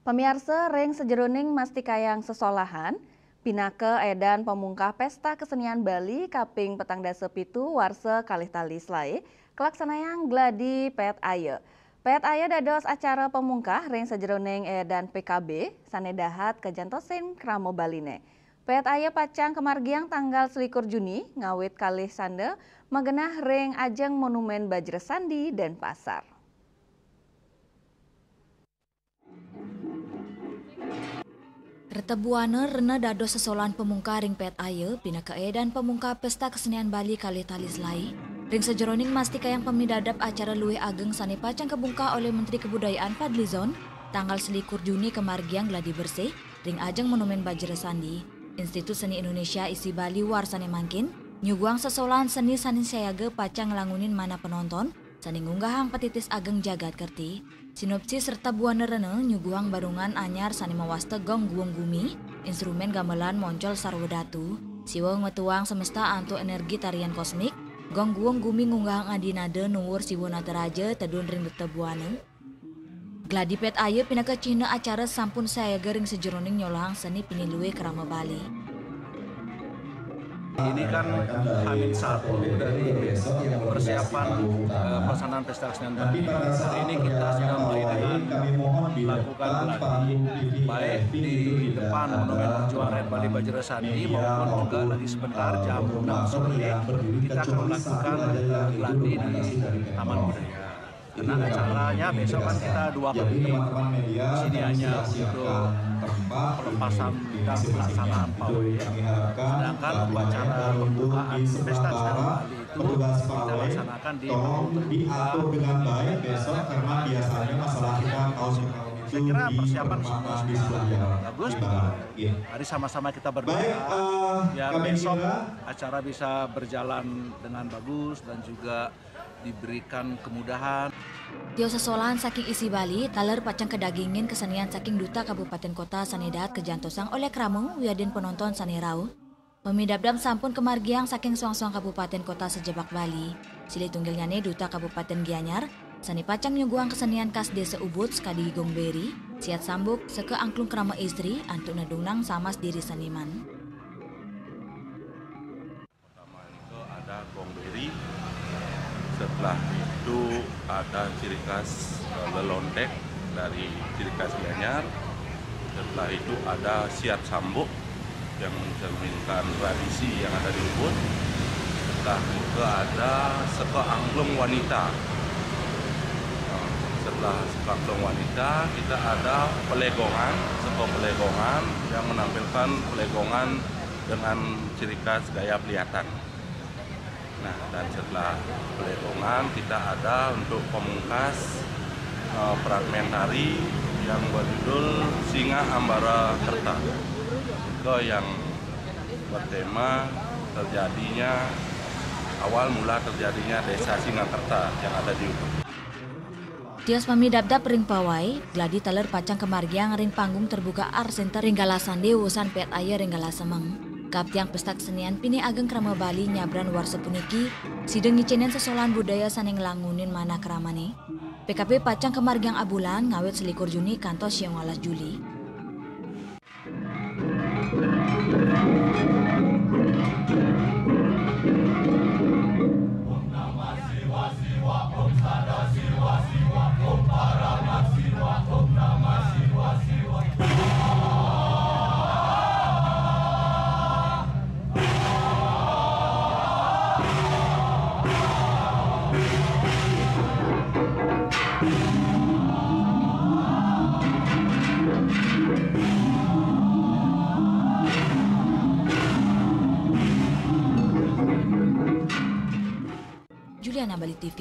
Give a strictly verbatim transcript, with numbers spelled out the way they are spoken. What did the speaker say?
Pamiarsa, ring sajeroning mastikayang sesolahan, pinaka edan pamungkah Pesta Kesenian Bali kaping petang dasa pitu warsa kalih tali selaé, kalaksanayang gladi Pét Aya. Pét Aya dados acara pamungkah ring sajeroning edan P K B sané dahat kajantosin krama Baliné. Pét Aya pacang kamargiang tanggal selikur Juni ngawit kalih sanda magenah ring ajeng Monumén Bajra Sandi, Denpasar. Reta Buana rena dados sesolahan pamungkah ring Pét Aya, pinaka edan pamungkah Pesta Kesenian Bali kalih tali selaé. Ring sajeroning mastikayang pamidabdab acara luih ageng sané pacang kabungkah olih Menteri Kebudayaan Fadlizon, tanggal selikur Juni kamargiang gladi bersih ring ajeng Monumén Bajra Sandi. Institut Seni Indonesia ISI Bali warsané mangkin nyuguhang sesolahan seni sané sayaga pacang nglangunin manah penonton sané ngunggahang patitis ageng jagat kerti. Sinopsis Reta Buana rena nyuguhang barungan anyar sané mawasta Gong Guung Gumi, instrumén gamelan moncol sarwa datu. Siwa metuang semesta antuk energi tarian kosmik, Gong Guung Gumi ngunggahang adinada nuwur Siwa Nataraja tedun ring Reta Buana. Gladi Pét Aya pinaka cihna acara sampun sayaga ring sajeroning nyolohang seni piniluih krama Bali. Ini kan Hamin satu dari persiapan, eh, pelaksanaan Pesta Kesenian Bali. Hari ini kita sudah mulai dengan melakukan gladi, baik di depan Monumen Perjuangan Rakyat Bali Bajra Sandi maupun juga lagi sebentar jam enam sore kita akan melakukan gladi di Taman Budaya. Karena acaranya besok kan kita dua kali, sini hanya untuk pelepasan dan pelaksanaan pawai. Sedangkan upacara pembukaan Pesta Kesenian Bali itu kita laksanakan di panggung terbuka. Saya kira persiapan semua sudah bagus. Mari sama-sama kita berdoa, biar besok acara bisa berjalan dengan bagus dan juga diberikan kemudahan. Tios sesolahan saking ISI Bali taler pacang kadagingin kesenian saking duta kabupaten kota sané dahat kajantosang olih krama wiadin penonton sané rauh. Pamidabdab sampun kamargiang saking suang-suang kabupaten kota sajebag Bali. Silih tunggilnyané duta Kabupaten Gianyar, sané pacang nyuguhang kesenian khas Désa Ubud sakadi Gong Beri, Siat Sambuk, seka angklung krama istri, antuk nedungnang samas diri seniman. Pertama itu ada Gong Beri, setelah itu ada ciri khas, eh, lelondek dari ciri khas Gianyar, setelah itu ada Siat Sambuk yang mencerminkan tradisi yang ada di Ubud, setelah itu ada seka angklung wanita. Nah, setelah seka angklung wanita, kita ada pelegongan, seka pelegongan yang menampilkan pelegongan dengan ciri khas gaya peliatan. Nah, dan setelah pelegongan, kita ada untuk pemungkas, eh, fragmen tari yang berjudul Singa Ambara Kerta. Itu yang bertema terjadinya, awal mula terjadinya Desa Singakerta yang ada di Ubud. Tios pamidabdab ring pawai, gladi taler pacang kamargiang ring panggung terbuka Art Center ring Galah Sandi wusan Pét Aya ring Galah Semeng. Kaptiang Pesta Kesenian Pinih Ageng Krama Bali nyabran warsa puniki, sida ngicénin sesolahan budaya sané nglangunin manah kramané. P K B pacang kamargiang abulan ngawit selikur Juni kantos siangolas Juli. Juliana, Bali T V.